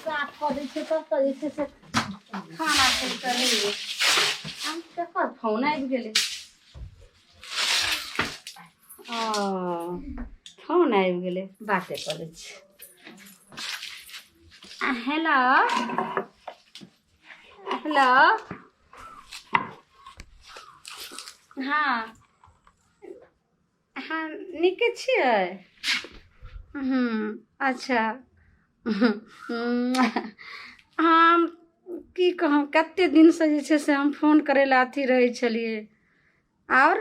साफ कऽ दै छियै तब तऽ जे छै से खाना खाइ कऽ रहैए। हम केकर फोन आबि गेलै? ओ फोन आबि गेलै, बाते कऽ लै छी। हेलो हेलो, हँ हँ, नीके छियै। हूँ, अच्छा, हम की कहब, कतेक दिनसँ जे छै से हम फोन करै लए अथी रहै छलियै। आओर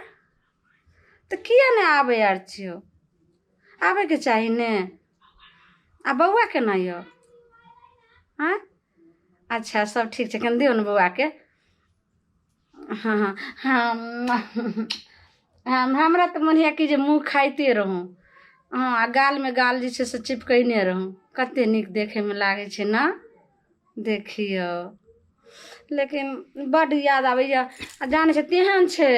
तऽ किए नहि आबै आर छियौ? आबैके चाही ने। आ बौआ केना यऽ? आँय, अच्छा, सब ठीक छै। कनि दियौ ने बौआके। हँ हँ हँ हँ, हमरा तऽ मोन होइए कि जे मुँह खाइते रहूँ। हँ, आ गालमे गाल जे छै से चिपकैने रहूँ। कतेक नीक देखैमे लागै छै ने, देखियौ। लेकिन बड्ड याद आबैए। आ जानै छै, तेहन छै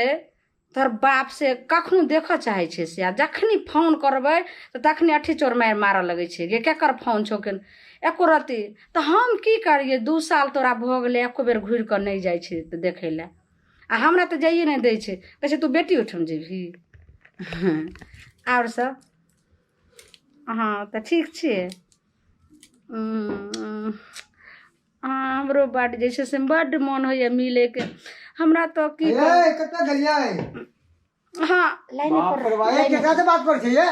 तोहर बाप से कखनो देखऽ चाहै छै से, आ जखनी फोन करबै तऽ तखनी अठी चोर मारि मारऽ लगै छै गे, केकर फोन छौ केन एको रत्ती। तऽ हम की करियै? 2 साल तोरा भऽ गेलै, एको बेर घुरि कऽ नहि जाइ छै तऽ देखै लए, आ हमरा तऽ जाइए नहि दै छै। कहै छै, तू बेटी ओहिठाम जेबही? आओर सब हँ तऽ ठीक छियै। हमरो बड्ड जे छै से बड्ड मोन होइए मिलैके। हमरा तऽ की ये कतऽ गेलियै? हँ, लाइने बाप पर रे बाप, ये केकरा से बात करै छै ये?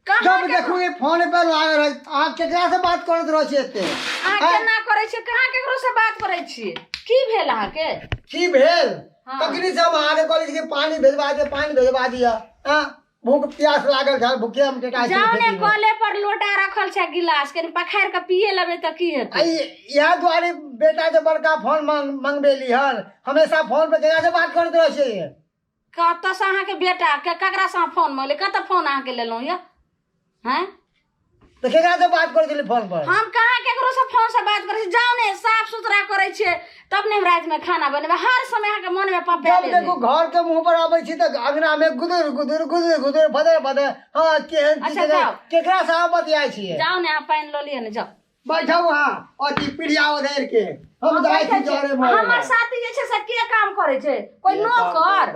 कहाँ? जब देखू ये फोन पे लागल रहै, अहाँ केकरा से बात करैत रहै छियै एते? अहाँ केना करै छियै? कहाँ केकरो से बात करै छियै? की भेल अहाँके? की भेल? हाँ। तखनी से हम अहाँके कहै छी कि पानी भेजवा दिअ, पानी भेजवा दिअ। हाँ, भूख प्यास लागल छल, भूखे हम टेटा छी। जाओ ने, कले पर लोटा रखल छै गिलास, कनि पखारि कऽ पिए लेबै तऽ की हेतै? इएह दुआरे बेटा के बड़का फोन मंगबेली हन। हमेशा फोन पे केकरा से बात करैत रहै छियै? कतऽसँ अहाँके बेटा के ककरासँ अहाँ फोन मंगले? कतऽ फोन अहाँके लेलहुँ यऽ? हैं? तऽ केकरा से बात करै छली फोन पर? हम कहाँ केकरो से फोन से बात करै छी। जाउ ने, साफ सुथरा करै छियै तब ने हम रातिमे खाना बनेबै। हर समय अहाँके मनमे जब पपेले। देखू घर के मुंह पर आबै छी तऽ अंगना में गुदुर गुदुर गुदुर गुदुर फदर फदर। हाँ, केहन अच्छा, जाउ। केकरा से अहाँ बतियाइ छियै? जाउ ने, अहाँ पानि लऽ लिअ ने, जाउ। बैठू अहाँ अथी पीढ़िया उधेर के, हम जाइ छी जरे मरे। हमर साथी जे छै से के काम करै छै? कोइ नौकर?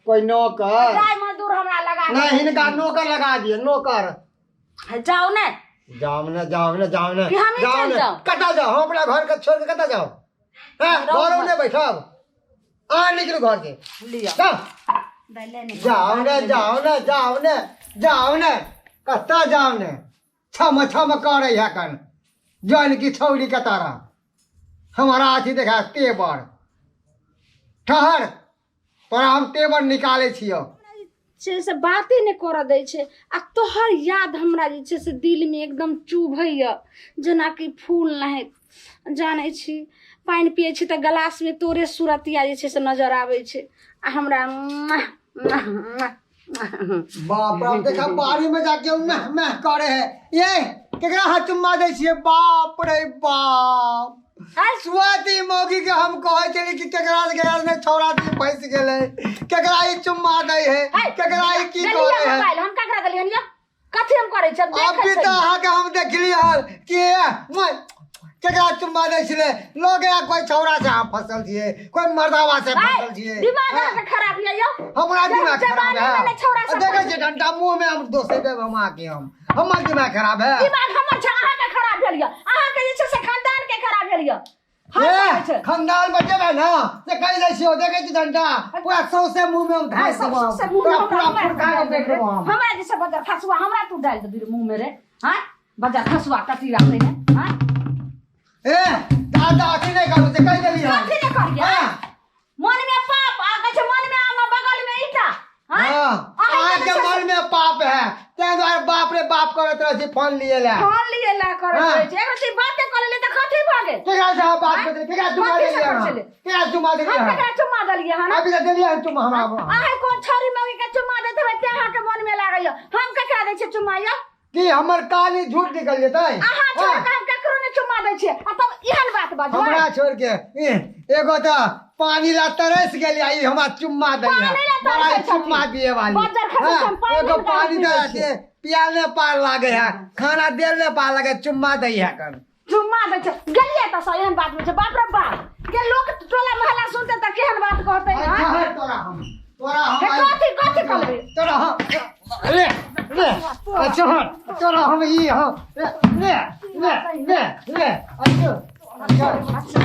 कोइ नौकर? गाय मजदूर हमरा लगा के। नहीं, हिनका नौकर लगा दिए, नौकर। जाउ ने। जाओ ने, जाओ ने, जाओ ने। कि हमही जाओ चलि ने। जाउ? कतऽ जाओ? हम अपना घर के छोड़ के कतऽ जाओ? हैं, घरो ने बैठब? अहाँ निकलू घर से। लिअ। जाओ। दैले ने। जाओ ने, जाओ ने, जाओ ने, जाओ ने, कतऽ जाओ ने? छम छम करे है कन जन की छौरी के तारा हमारा अथी देखा तेबर। ठहर, तोरा हम तेबर निकालै छियौ। छै से बाते नहि करऽ दै छै। आ तोहर याद हमरा जे छै से दिलमे एकदम चुभैए, जेनाकि फूल नाहित। जानै छी, पानि पियै छी तऽ गिलासमे तोरे सूरतिया जे छै से नजर आबै छै आ हमरा। बाप रे, देखा बाड़ी में जाके मह मह करे है। ये केकरा हाथ चुम्मा दै छियै? बाप रे बाप, स्वाति मौगी के हम कहै छली कि केकरा से केकरा से छौड़ा दी फंस गेलै, केकरा ई चुम्मा दै है, केकरा ई की करे है। मोबाइल हम ककरा देलियन? यौ, कथी हम करै छी? अभी तऽ अहाँके हम देखली हन कि केकरा चुम्मा दै छलै। लऽ गया कोइ छौड़ा से अहाँ फसल छियै, कोइ मर्दावा से फसल छियै। दिमाग अहाँके खराब यऽ यौ। हमरा दिमाग खराब जवानी में ने छौड़ा है? सब देखै छियै डंटा मुँह में हम दोसे देब हम अहाँके। हम हमर दिमाग खराब है? दिमाग हमर छै, अहाँके खराब भेल यऽ। अहाँके जे छै से खानदान के खराब भेल यऽ। हर ए, समय छै। खानदान बचेबै ने से कहि दै छियौ। देखै छी डंटा पूरा सौंसे मुँह में हम धाँसि देबौ। सौंसे मुँह में पूरा हमरा पूरा मारि फुरका के देख लेबौ हम। हमरा जे छै बजर खसुआ, हमरा तू डालि देबही रे मुँह में रे? हाँ, बजर खसुआ कतीरा छै ने? हाँ। ए दादा, अथी नहि करू से कहि देली हम। कथी नहि करियै? हाँ। मन में पाप आ कहै छै मन में आम बगल में ईटा। हाँ? हाँ, अहाँ अहाँके मन में पाप है, ताहि दुआरे बाप रे बाप करैत रहै छी फोन लिए ला। फोन लिए ला करैत हाँ। रहै छै। एगो चीज बाते कऽ लेलियै तऽ कथी भऽ गेल? केकरा से अहाँ बात करैत? केकरा चुम्मा कथी से देलियै करै अहाँ? छलै? केकरा चुम्मा देलियै हम अहाँ? ककरा चुम्मा देलियै हन? अभी तऽ देलियै हन चुम्मा हमरा। अहाँ कोन छौरी मौगी के चुम्मा दैत हेबै तें अहाँके मन में लागैया। हम ककरा दै छियै चुम्मा यौ? कि हमर काली झूठ निकल जेतै? अहाँ छोड़ के हम ककरो नहि चुम्मा दै छियै, आ तब एहन बात बाजबै? हमरा छोड़ के एगो तऽ पानी ला तरस गेल, ई हमरा चुम्मा दै है। पानी ला बड़ा तरसै छथिन। चुम्मा दिए वाली। बज्जर खसै हाँ, छै, हम पानी एगो हुनका पानी पीबै तऽ छियै। पियाल ने पार लागे है, खाना देल ने पार लागे, चुम्मा दै है कन। चुम्मा दै छै गेलियै तऽ सही एहन बात छै बाप रे बाप के लोक टोला मोहल्ला सुनते तऽ केहन बात कहतै आइ हँ? ठहर तोरा हम तोरा हम हे, आइ- कथी कथी कहबै तोरा हम रे रे अच्छा तोरा हम ई हम रे रे रे रे रे अच्छा अच्छा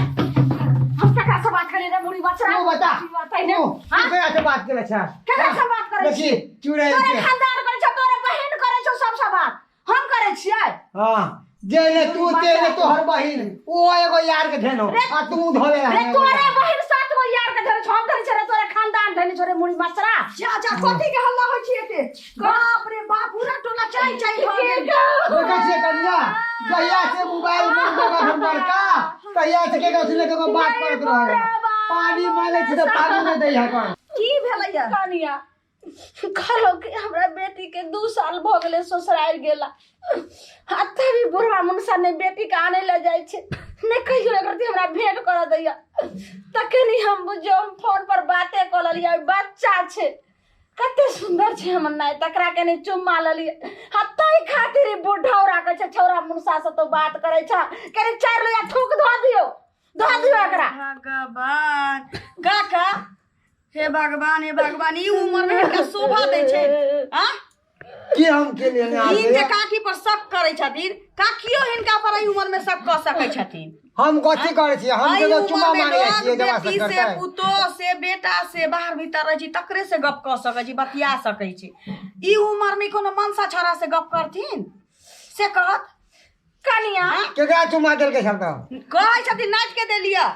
हम ककरा से बात करी रे मुड़ी बचरा तू बता बताइ ने तू हाँ? केकरा से बात केले छ केकरा से बात करै देखी छी चुड़ैल तोरे के खानदान करै छौ तोरे बहिन करै छौ सबसँ बात हम करै छियै हाँ जे ने तू ते ने तोहर बहिन ओ एगो यार के धेनो आ तू धोले रे तोरे बहिन सात गो यार के धरे छौ हम धरे छौ रे तोरे खानदान धरे छौ रे मुड़ी मसरा जा जा कथी के हल्ला होइ छै एते बाप रे बाप पूरा टोला चाय चाय भऽ गेल देखै छियै कनिया जहिया से मोबाइल मिल गेल हम बड़का तहिया से केकरो से केकरो बात करैत रहे पानी मांगे छै तऽ पानी नहि दै है कोन की भेलैया कनिया कहलो कि हमरा बेटी के 2 साल भऽ गेलै ससुरारि गेला आ तभी बुढ़वा मुनसा ने बेटी के आने लए जाइ छै नहि कहियो एक रति हमरा भेंट करऽ दैया तखन हम बुझियौ हम फोन पर बाते कऽ लेलियै बच्चा छै कते सुन्दर छै हमर नाइ तकरा कनि चुम्मा लेलियै आ ताहि खातिर ई बुढ़ौरा कहै छै छौड़ा मुनसा से तो बात करै छ कनि चारि लोया थूक धऽ दियौ धऽ दियौ एकरा भगवान काका हे भगवान हे भगवान ई उम्र में हिनका शोभा दै छै आ की हम केलियै ने ई जे आगे? काकी पर शक करै छथिन काकियो हिनका पर एहि उम्र में शक कऽ सकै छथिन हम कथी करै छियै हम एहि केकरो उम्र चुम्मा में मांगे जाइ लोग छियै जमा बेटी से से करतै पुतोह से बेटा से बाहर भीतर रहै छी तकरे से गप कऽ सकै छी बतिया सकै छी ई उम्र में कोनो मनसा छड़ा से गप करथिन से कहत कनिया केकरा चुम्मा देलकै छल तऽ कहै छथिन नाचि के देलियै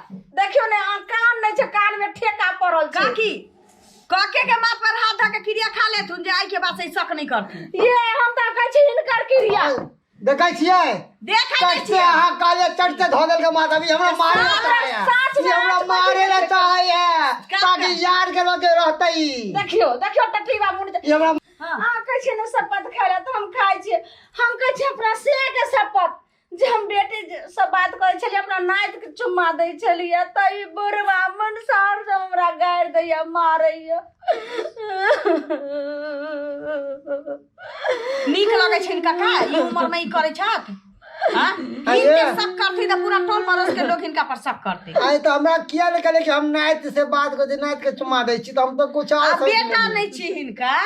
देखियौ ने अहाँ कान नहि छै कान में ठेका पड़ल छै काकी काके के माथ पर हाथ धऽ के क्रिया खा लेथुन जे आइ के बाद से ई शक नहि करथिन ये हम तऽ कहै छी हिनकर क्रिया देखै छियै देखै नहि चटते छियै अहाँ कहलियै चटते धऽ देलकै माथ अभी हमरा मारे ला चाहैया साँच ई हमरा में मारे ला चाहैया काका। ताकि यार के लगे रहतै ई देखियौ देखियौ टटीबा मुनि ई हमरा अहाँ कहै छियै ने शपथ खाय लए तऽ हम खाइ छियै हम कहै छियै अपना से के शपथ जे हम बेटी से बात करै छलियै अपना नाति के चुम्मा दै छलियै तऽ ई बुढ़वा मनसार सब हमरा गारि दैया मारैया नीक लगै छै काका ई उम्र में ई करै छथि हाँ? आइये। हिनके शक करथिन तऽ पूरा टोल पड़ोस के लोग हिनका पर शक करतै आइ तऽ हमरा किया नहि कहले कि हम नाति से बात करै छी नाति के चुम्मा दै छी तऽ हम तऽ कुछ आ और सोचि बेटा लेलियै। नहि छी हिनका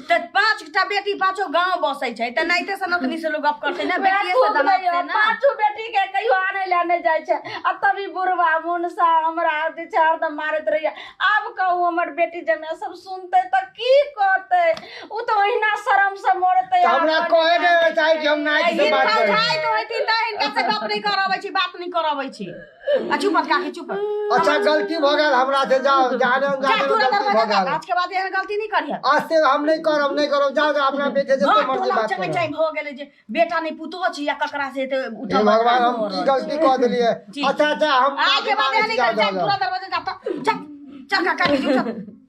तऽ पाँच टा बेटी पाँचो गांव बसै छै तऽ नाइते से नतनी से लोग गप करतै ने बेटिए से दमाद से ना पाँचो बेटी के कहियो आने लए नहि जाइ छै आ तभी बुढ़वा मुनसा हमरा जे छै हरदम मारैत रहैया आब कहू हमर बेटी जमे सब सुनतै तऽ की कहतै ओ तऽ ओहिना शरम से मरतै तऽ हमरा कहे के चाही कि हम नाति से बात हिनका करै उठाइ तऽ होइथिन तऽ हिनका से गप नहि करबै छी बात नहि करबै छी आ चुप हट काकी चुप हट। अच्छा गलती भऽ गेल हमरा से जाओ जाने जा अनजाने में तोरा गलती दरवाजा भऽ जा गेल आज के बाद एहन गलती नहि करिह आज से हम नहि करब नहि करब जाओ जाओ अपना बेटे जते घर मर्जी टोला बात चकै करब चाहे भऽ गेलै जे बेटा नहि पुतोह छी या ककरा से एते हे उठल भगवान हम की गलती कऽ देलियै जी। अच्छा अच्छा हम आज के बाद माफी एहन मांगै छी, नहि जाओ कर जा जाओ तोरा जाओ दरवाजा जा चल चल काका चुप